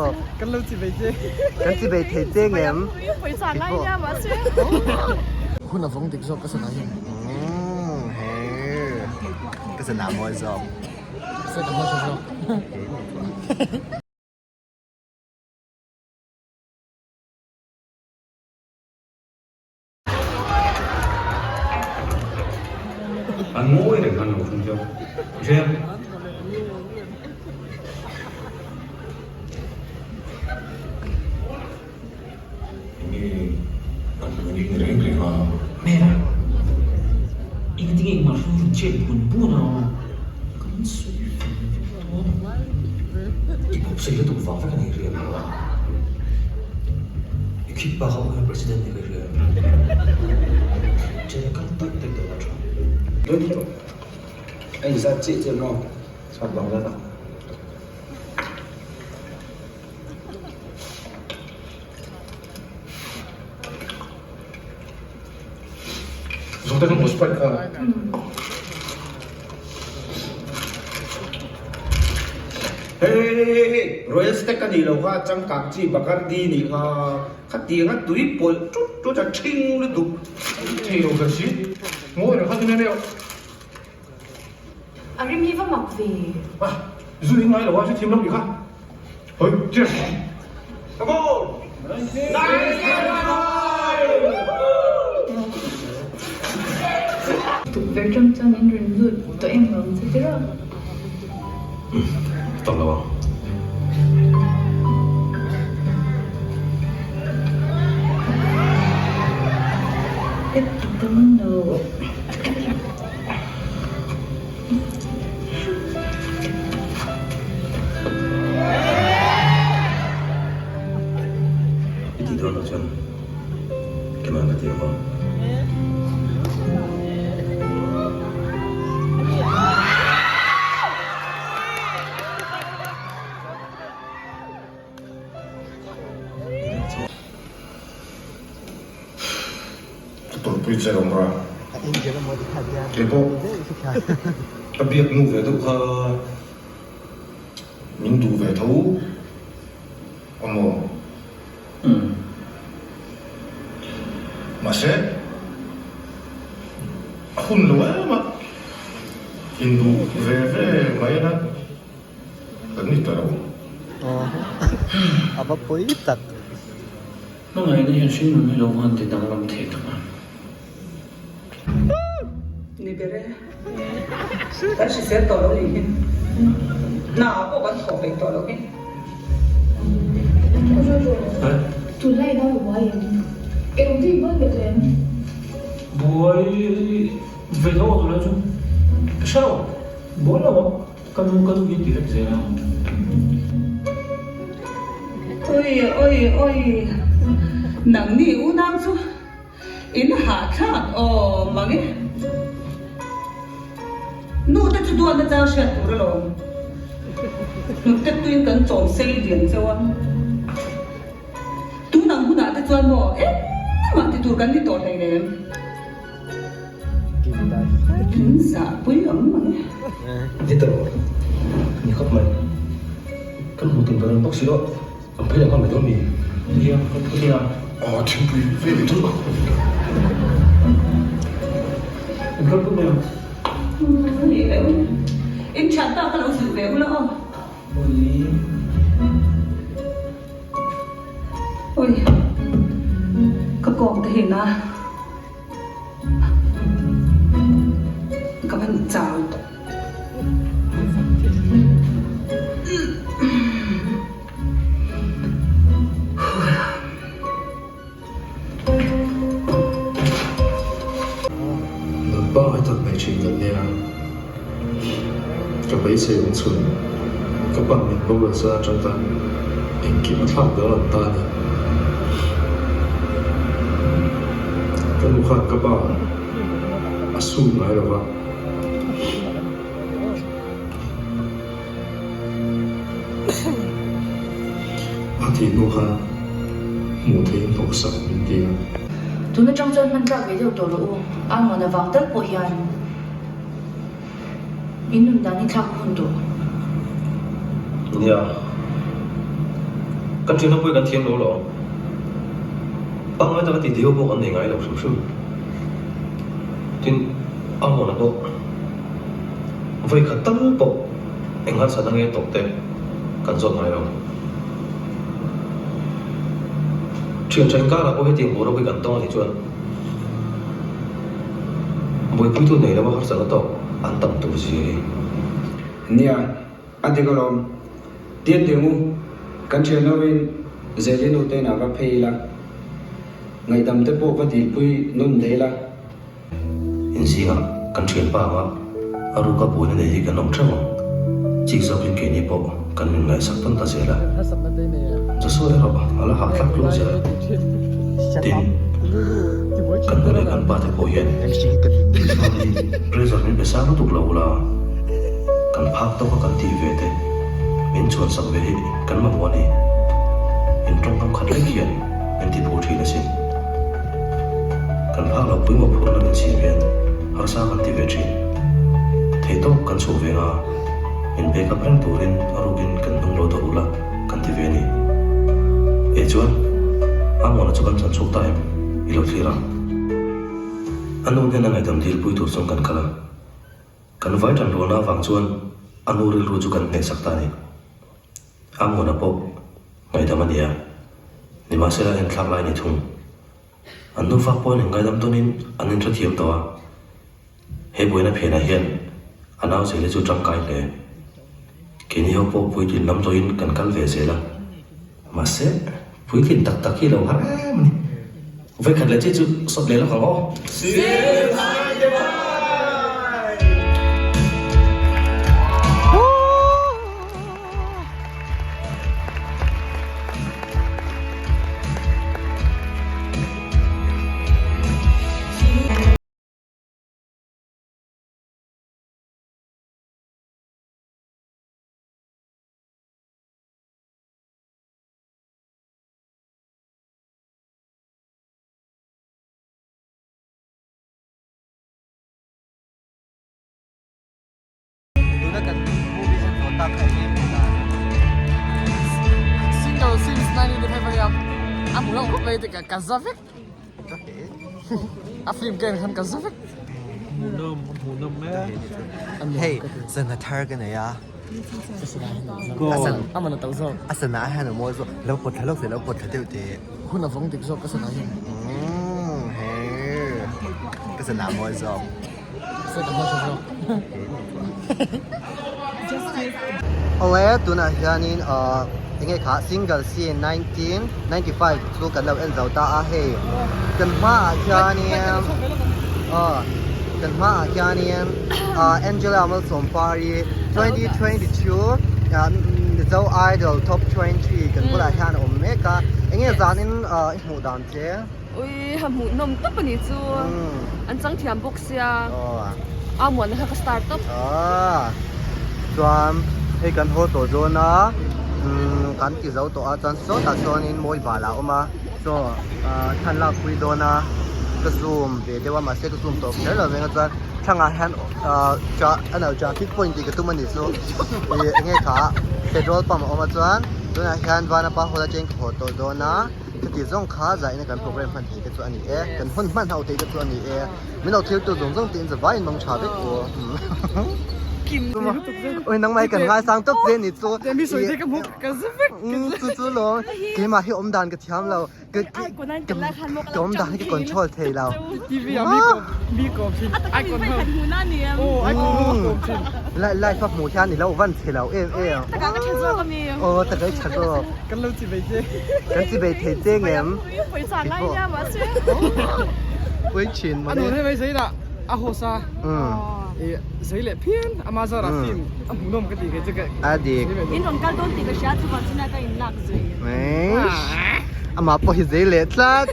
zawk? Kan lo chibei che. Kan chibei thei che ngem? Pawisa ngai nia mahse. Hun a vawng dik zawk ka sana hian. Umm hei ka sana mawi zawk. Se ka hmasa zawk. An ngawi reng khan lo thung cheu. Hrem. Enge kan hmu ning reng reng a. Hmela, engtin nge engmah hru rawn chet bun bun a? Kan sawi fel vek dawn. I pawp sei lutuk vang vek a ni riak lo a. I khip bak a awm president ni ka hria. Chen a kal tak tak dawn a tha. Dawn hi a inzat chiah chiah maw? Chhuat bang zat a. Zawhte kan hmu sprite kha. Hei hei hei hei Royal Stag a nih loh kha changkang chi Bacardi nih kha khatiang a tui pawlh tut tut a thing lutuk. Thei lo ka si. Ngawi reng kha ti mai mai aw. A rim hi va mak ve. A, zu hi ngai lo a, hrethiam lo nih kha. Hoi, cheers! Come on! Tukverh tang chuan in rawn lut tawh em lo ang che tiraw? Umm, tak lo ang. Ka ti dawn lo. I tih dawn loh chuan keimah ka ti ang aw. Ka tawrhpui che rawng ra. Kei pawh ka biak nu ve deuh kha min duh ve tho a maw? Mahse a hun lo em a, induh ve ve mai a na kan ni ta lo. A va pawi tak. Hmangaihna hian hringnun hi lo han ti danglam thei tak a. Ni ber e. Kan hrisel tawh lo nih hi. Hna ah pawh kan thawh peih tawh lo hi. Tunlai nau i buai em? Eng ti i buai ve tawh em? Buai ve tho a tunlai chu. Ka hre lo. Buai lo ang. Ka nu ka nu hi ti vek zel a. Oi oi oi nangni unau chu in hahthlak aw mang e. Nu te chu duatna chang hriat tur alawm. Hnute tuin kan chawm sei lian cheu a. Tun ang hunah te chuan maw engmah ti tur kan ni tawh hleinem. In zah pui ang mang e. Ni ta rawh. Ni khawp mai. Kan hmu tum dawn bawk si lo. Kan phei leh nghal mai dawn mi? Nia, kan thu nia. Aw, thingpui ve leh chu. In kal put mai ang. Ni leh u. In thian ta ka lo zilh ve ula aw. Ui, ka kawng te hin a, ka van chau tawh. Nun pangai tak mai thin kan nia. Ka beisei awm chhun ka pan min boral san atang khan engkim a thlak danglam ta a ni. Ka nu khan ka pa a su ngai lo va. A tih hnu khan hmuh theihin hnawksak min ti a. Tun atang chuan hman tlak ve deuh tawh rawh u, a ngawn avang tal pawh hian in nun dan hi thlak hun tawh. Nia, Kan ṭhianna pawh hi kan thiam lo lo. Pangngai taka titi ho pawh kan nei ngai lo hrim hrim. Tin, a hmunah pawh vawi khat tal pawh eng harsatna nge tawk te kan zawt ngai lo. Ṭhian ṭha inkarah pawh hetiang boruak hi kan tawng a nih chuan buaipuitu nei lova harsatna tawk an tam tur zia hi. Nia, a dik alawm. Tian teh u, kan ṭhian lovin Zeli nu te inah va phei ila, ngaihdam te pawh va dilpui nawn leh ila. Inzingah kan ṭhianpa anga a ruka buaina nei hi kan awm ṭheuh ang. Chik zawkin keini pawh kan min ngaihsak tawn ta zel a. Joshua erawh a la hahthlak tlung zel a. Tin, kan nu leh kan pa te pawh hian Fate hi pressure min pe sang lutuk lo ula, kan phak tawka kan tih ve te min chhuansak ve hi kan mamawh a ni. In tawngkam khat lek hian min ti phur thin asin. Kan phak loh pui mawhphurhna min siam hian harsa kan ti ve thin. Theihtawp kan chhuah ve nga, min back up reng turin a rukin kan hnung lo dawh ula kan ti ve a ni. E chuan, a muana chu kan chan chhuak ta em? I lo thlir ang. A nu hnena ngaihdam dilpui tur chuan kan kal a. Kan vai tan rualna avang chuan a nu rilru chu kan hnehsak ta a ni. A muana pawh ngaihdam a ni a, nimahsela a inthlak lai a ni thung. An nufa pawh an inngaidam dawnin an inhrethiam tawh a, he buaina phenah hian a nau zel hi chu tangkai hle. Keini ho pawh puitlin lam tawhin kan kal ve zel a, mahse puitlin tak tak hi lo har em a ni. Vawikhat leh chiah chu sawt leh lawk ang aw. Tuna kan movie en zawh tak kha eng nge hmuh dan? Single since 1995 ania a hmuh loh khawp mai te ka za vek. A film ka en khan ka za vek. Hmuhnawm hmuhnawm e. Hei sana thar ka nei a. A man a to zawk. A sana ah hian a mawi zawk. Lo pawt thla lawk se lo pawt thla deuh teh. Hun a vawng dik zawk ka sana hian. Hei ka sana a mawi zawk. Awle tunah hianin ahh enge kha single scene 1995 chu kan lo en zo ta a hei kan hmaah hianin aw kan hmaah hianin ahh Angela Malsawmpari 2022 ah Mizo Idol top 20 kan bulah hian a awm mek a enge zanin ahh i hmuh dan che. Ui ha hmuh nawm tawp a nih chu an chang thiam bawk sia a muanna kha ka star tawp. Chuan hei kan haw tawh dawn a kan ti zo tawh a chuan sawtah sawnin mawi bal a awm a chaw thlan lak pui dawn a ka zoom ve deuh a mahse ka zoom tawh kher lo veng a chuan thlangah hian traffic point tih ka tum a nih chu ih enge kha petrol pump a awm a chuan tunah hian vanapa hall atangin ka haw tawh dawn a. Chuti zawng kha zaina kan program hman thei te chu a ni e, kan hun hman ho thei te chu a ni e, min lo thil tu zawng zawng te in zavai in mang tha vek u. Oi nangmah hi kan ngaisang tawp che ni chu. Chu chu lo keimah hi awm dan ka thiam lo ka awm dan hi ka control thei lo. Live a hmuh hian i lo van chhe lo em em. Aw taka i tha zawk. Kan lo chi bei che. Kan chi bei thei che ngem. Pui thin mawle. A nuam hei mai lah a host a. I zei leh phian ama zara film a hmuhnawm ka ti kei chu ka. A dik. In rawn kal dawn tih ka hria chuvang chuan ka in lak zui. Amah pawh hi zei leh tlat.